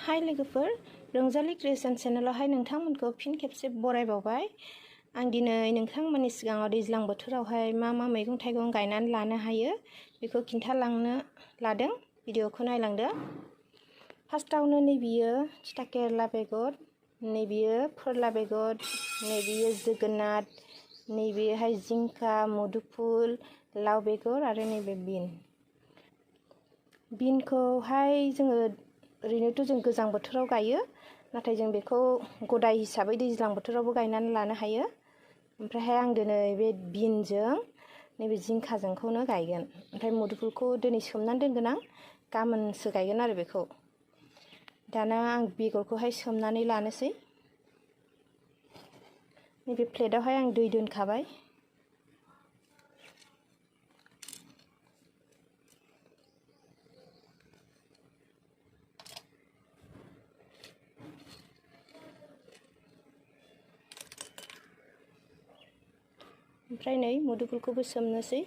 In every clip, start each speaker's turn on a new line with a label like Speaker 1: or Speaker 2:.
Speaker 1: हाय लोगोफोर, रंजालि क्रिएशन चेनेलावहाय नोंथांमोनखौ फिन खेबसे बरायबावबाय। आं दिनै नोंथांमोननि सिगाङाव दैज्लां बोथोरावहाय मा मैगं थाइगं गायनानै लानो हायो बेखौ खिन्थालांनो लादों। भिडिअखौ नायलांदो। फार्स्टआवनो नैबियो तिता केरेला बेगर, नैबियो फोरला बेगर, नैबियो जोगोनार, नैबेहाय जिंखा, मुदुफुल, लाव बेगर आरो नैबे बिनखौहाय जोङो ओरैनोथ' जों गोजां बोथोराव गायो, नाथाय जों बेखौ गदाय हिसाबै दैज्लां बोथोरावबो गायनानै लानो हायो। ओमफ्रायहाय आं दिनै बे बिनजों नैबे जिंखाजोंखौनो गायगोन। ओमफ्राय मुदुफुलखौ दिनै सोमनानै दोनगोन आं, गाबोनसो गायगोन आरो बेखौ। दाना आं बेगरखौहाय सोमनानै लानोसै। नैबे प्लेटावहाय आं दै दोनखाबाय। ओमफ्राय नै मुदुफुलखौबो सोमनोसै।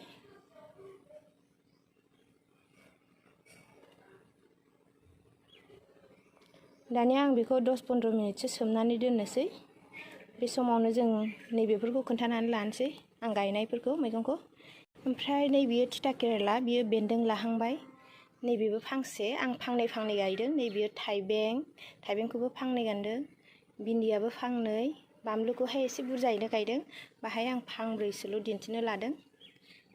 Speaker 1: दानिया आं बेखौ 10-15 मिनिटसो सोमनानै दोननोसै। बे समावनो जों नैबेफोरखौ खोन्थानानै लानोसै, आं गायनायफोरखौ मैगंखौ। ओमफ्राय नैबेयो तिता केरेला, बियो बेन्दों लाहांबाय। नैबेबो फांसे, आं फांनै गायदों। नैबेयो थाइबेंखौबो फांनै गायदों, भिन्दियाबो फांनै, बानलुखौहाय एसे बुरजायैनो गायदों। बाहाय आं फांब्रैसोल' दिन्थिनो लादों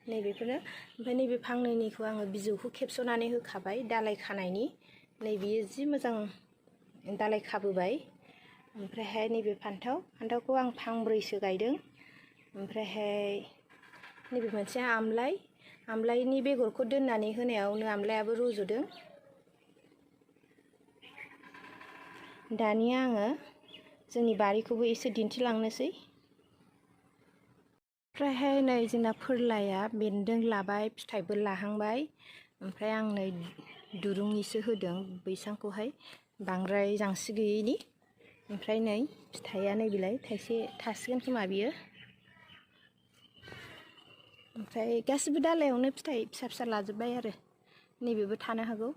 Speaker 1: नैबेफोरो। ओमफ्राय नैबे फांनैनिखौ आङो बिजौखौ खेबस'नानै होखाबाय दालाय खानायनि। नैबेयो जि मोजां दालाय खाबोबाय। ओमफ्रायहाय नैबे फान्थावखौ आं फांब्रैसो गायदों। ओमफ्रायहाय नैबे मोनसे आमलाइनि बेगरखौ दोननानै होनायावनो आमलायाबो रज'दों। दानिया आङो जोंनि बारिखौबो एसे दिन्थिलांनोसै। ओमफ्रायहाय नै जोंना फोरलाया बेन्दों लाबाय, फिथाइबो लाहांबाय। ओमफ्राय आं नै दुरुंनिसो होदों बैसांखौहाय, बांद्राय जांसि गैयैनि। ओमफ्राय नै फिथाइया नैबेलाय थाइसे थासिगोन खोमा बियो। ओमफ्राय गासिबो दालायावनो फिथाइ फिसा फिसा लाजोब्बाय आरो नैबेबो थानो हागौ।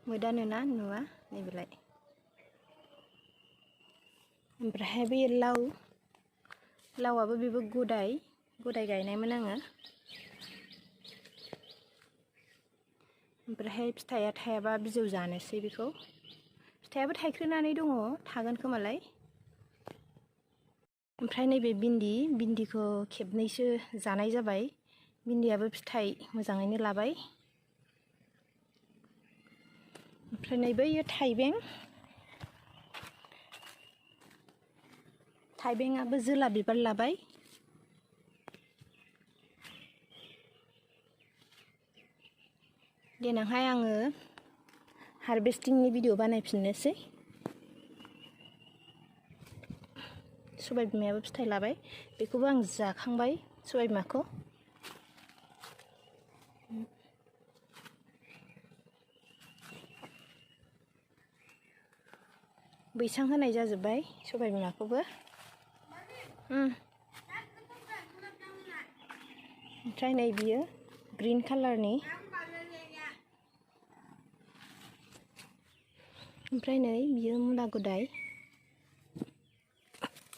Speaker 1: मोदानोना नुवा नैबेलाय। ओमफ्रायहाय बे लावआबो बेबो गदाय गायनायमोन आङो। ओमफ्रायहाय फिथाइया थायाबा बिजौ जानोसै बेखौ। फिथाइयाबो थाइख्रोनानै दङ, थागोन खोमालाय। ओमफ्राय नैबे भिन्दिखौ खेबनैसो जानाय जाबाय। भिन्दियाबो फिथाइ मोजाङैनो लाबाय। ओमफ्राय नै बैयो थाइबेंआबो जोला बिबार लाबाय। देनांहाय आङो हारभेस्टिंनि भिडिअ बानायफिननोसै। सबाय बिमायाबो फिथाइ लाबाय, बेखौबो आं जाखांबाय सबाय बिमाखौ। बैसां होनाय जाजोब्बाय सबाय बिमाखौबो। ओमफ्राय नै बियो ग्रीन कालारनि। ओमफ्राय नै बियो मुला गुदाय,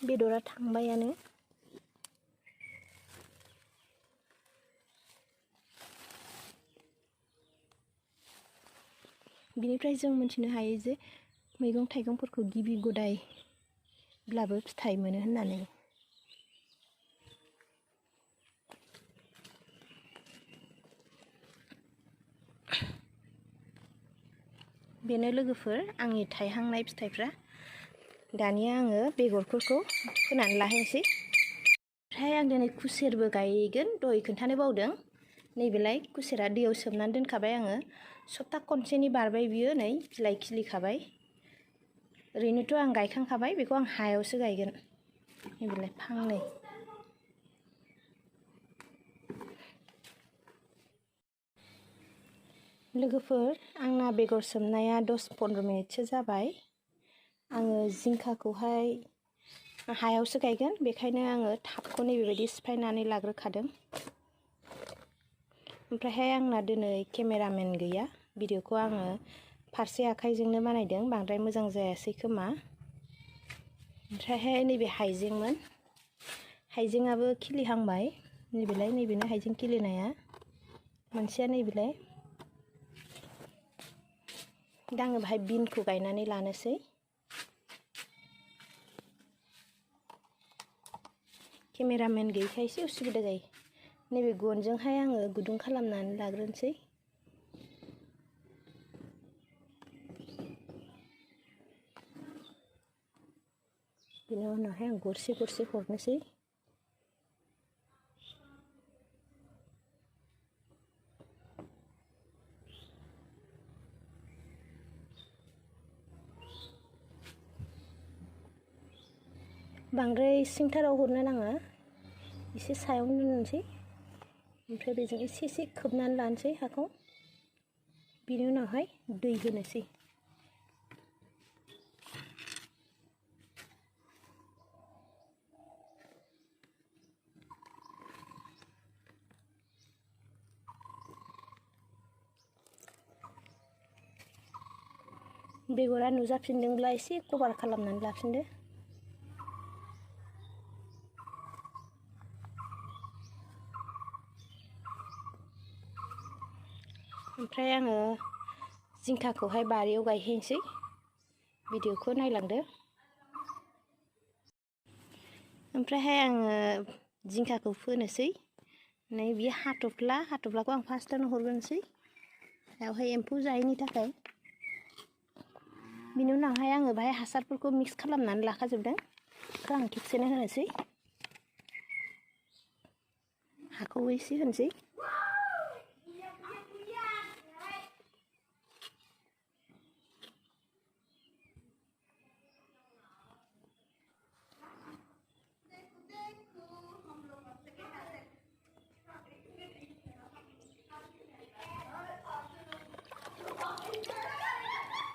Speaker 1: बेदरा थांबायानो। बिनिफ्राय जों मिथिनो हायो जे मैगं थाइगंफोरखौ गिबि गदायब्लाबो फिथाइ मोनो होननानै। बेनो लोगोफोर आंनि थाइहांनाय फिथाइफ्रा। दानिया आङो बेगरफोरखौ फोनानै लाहैनोसै। ओमफ्राय आं दिनै खुसेरबो गायगोन, दहाय खोन्थानो बावदों। नैबेलाय खुसेरा दैयाव सोमनानै दोनखाबाय आङो। सप्ता खनसेनि बारबाय बियो, नै बिलाइ खिलिखाबाय। ओरैनोथ' आं गायखांखाबाय, बेखौ आं हायावसो गायगोन। नैबेलाय फांनै। लोगोफोर, आंना बेगर सोमनाया 10-15 मिनिटसो जाबाय। आङो जिंखाखौहाय हायावसो गायगोन, बेखायनो आङो टाबखौ नैबेबायदि सिफायनानै लाग्रोखादों। ओमफ्रायहाय आंना दिनै केमेरामेन गैया, भिडिअखौ आङो फारसे आखाइजोंनो बानायदों, बांद्राय मोजां जायासै खोमा। ओमफ्रायहाय नैबे हाइजेंमोन, हाइजेंआबो खिलिहांबाय, नैबेलाय नैबेनो हाइजें खिलिनाया, मोनसेया नैबेलाय। दा आङो बाहाय बिनखौ गायनानै लानोसै। केमेरामेन गैयैखाय एसे उसुबिदा जायो। नैबे गनजोंहाय आङो गुदुं खालामनानै लाग्रोनोसै। बिनि उनावहाय आं गरसे गरसे हरनोसै। बांद्राय सिंथाराव हरनो नाङा, एसे सायावनो दोननोसै। ओमफ्राय बेजों एसे एसे खोबनानै लानोसै हाखौ। बिनि उनावहाय दै होनोसै। बेगरा नुजाफिनदोंब्ला एसे कभार खालामनानै लाफिनदो। ओमफ्राय आङो जिंखाखौहाय बारियाव गायहैनोसै। भिडिअखौ नायलांदो। ओमफ्रायहाय आङो जिंखाखौ फोनोसै। नै बे हाथफ्लाखौ आं फार्स्टआवनो हरग्रोनोसै, बेवहाय एम्फौ जायैनि थाखाय। बिनि उनावहाय आङो बाहाय हासारफोरखौ मिक्स खालामनानै लाखाजोबदों, बेखौ आं खेबसेनो होनोसै। हाखौ एसे होनोसै।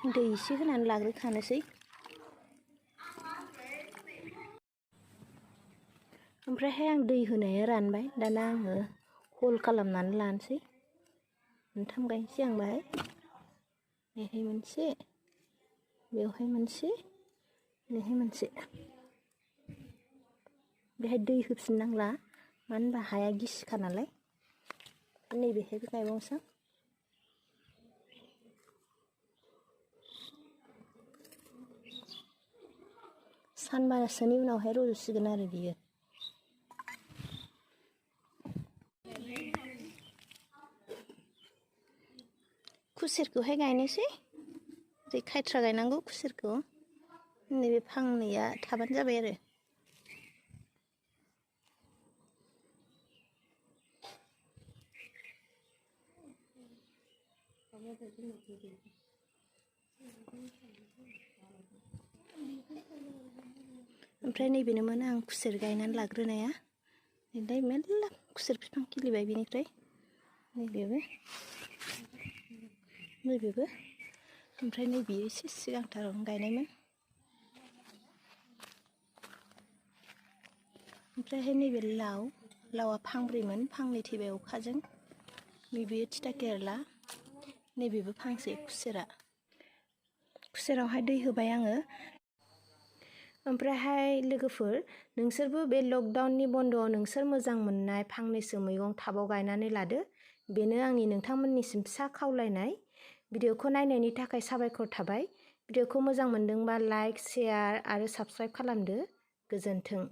Speaker 1: दै एसे होनानै लाग्रोखानोसै। ओमफ्रायहाय आं दै होनाया रानबाय, दाना आङो हल खालामनानै लानोसै। मोनथाम गायनोसै आं बाहाय, बेहाय मोनसे, बेवहाय मोनसे, बेहाय मोनसे। बेहाय दै होफिननांला, मानो होनबा हाया गिसिखा नालाय। नैबेहायबो गायबावनोसै। सानबासोनि उनावहाय रज'सिगोन आरो बियो। खुसेरखौहाय गायनोसै। ओरै खायथ्रा गायनांगौ खुसेरखौ। नैबे फांनैया थाबानो जाबाय आरो। ओमफ्राय नैबेनोमोन आं खुसेर गायनानै लाग्रोनाया। नै मेरला खुसेर बिफां खिलिबाय बेनिफ्राय। नैबेबो, नैबेबो, ओमफ्राय नैबेयो एसे सिगांथारावनो गायनायमोन। ओमफ्रायहाय नैबे लावआ फांब्रैमोन, फांनै थैबाय अखाजों। नैबेयो थिथा केरेला, नैबेबो फांसे खुसेरावहाय दै होबाय आङो। ओमफ्रायहाय लोगोफोर, नोंसोरबो बे लकडाउननि बन्द'आव नोंसोर मोजां मोननाय फांनैसो मैगं टाबाव गायनानै लादो। बेनो आंनि नोंथांमोननिसिम फिसा खावलायनाय। भिडिअखौ नायनायनि थाखाय साबायखर थाबाय। भिडिअखौ मोजां मोनदोंबा लाइक, शेयार आरो साबस्क्राइब खालामदो। गोजोन्थों।